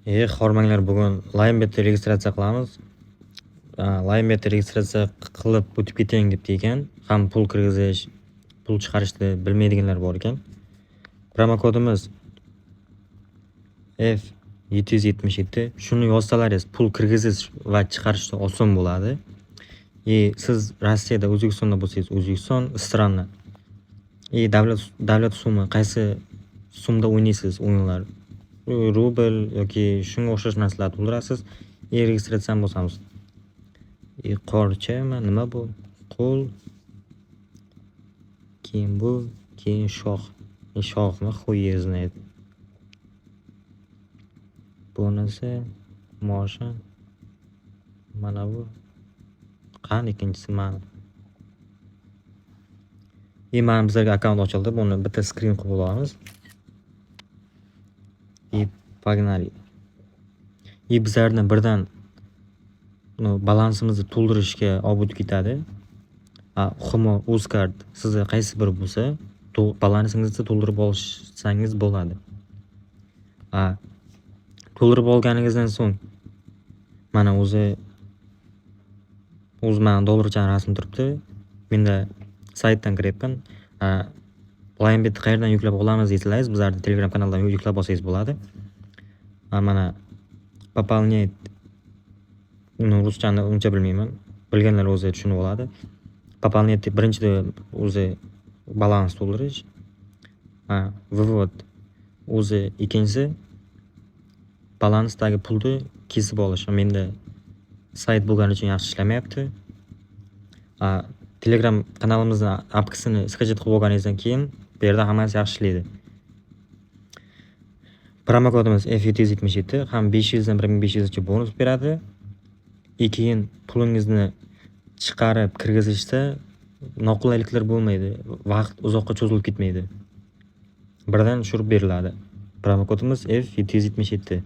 Hormanglar, bugun LimeBet'da registratsiya qilamiz. LimeBet'da registratsiya qilib o'tib keting debdi ekan. Ham pul kirgizish, pul chiqarishni bilmaydiganlar bor ekan. Promokodimiz F777. Shuni yozsalaringiz, pul kirgizish va chiqarishda oson bo'ladi. И siz Rossiyada, O'zbekistonda bo'lsangiz, O'zbekiston страна. И davlat summa, qaysi sumda o'ynaysiz o'yinlar. Rubl yoki shunga o'xshash narsalarni to'ldirasiz. И registratsiyani bosamiz. И qorchami, nima bu? Qo'l. Keyin bu, keyin shox. Shoxmi? Хуй его знает. Bunisi moshin. Mana bu. Qani ikkinchisi mani? И mana bizlarga akkaunt ochildi. Buni bitta skrin qilib olamiz. И погнали. И bizlarni birdan balansimizni to'ldirishga olib o'tib ketadi. Humo, Uzcard, sizda qaysi biri bo'lsa, balansingizni to'ldirib olsangiz bo'ladi. To'ldirib olganingizdan so'ng mana o'zi mana dollarchani rasmi turibdi. Menda saytdan kiryapman. LimeBetni qayerdan yuklab olamiz desangiz, bizlarni Telegram kanaldan yuklab olsangiz bo'ladi. Mana пополнять, ruschani uncha bilmayman. Bilganlar o'zi tushunib oladi. Пополнять deb birinchida o'zi balans to'ldirish. Вывод o'zi ikkinchisi, balansdagi pulni kesib olish. Menda sayt bo'lgani uchun yaxshi ishlamayapti. Telegram kanalimizni apkasini скачать qilib olganingizdan keyin bu yerda hammasi yaxshi ishlaydi. Promokodimiz F777 ham 500 dan 1500 gacha bonus beradi. И keyin pulingizni chiqarib kirgizishda noqulayliklar bo'lmaydi. Vaqt uzoqqa cho'zilib ketmaydi. Birdan tushirib beriladi. Promokodimiz F777.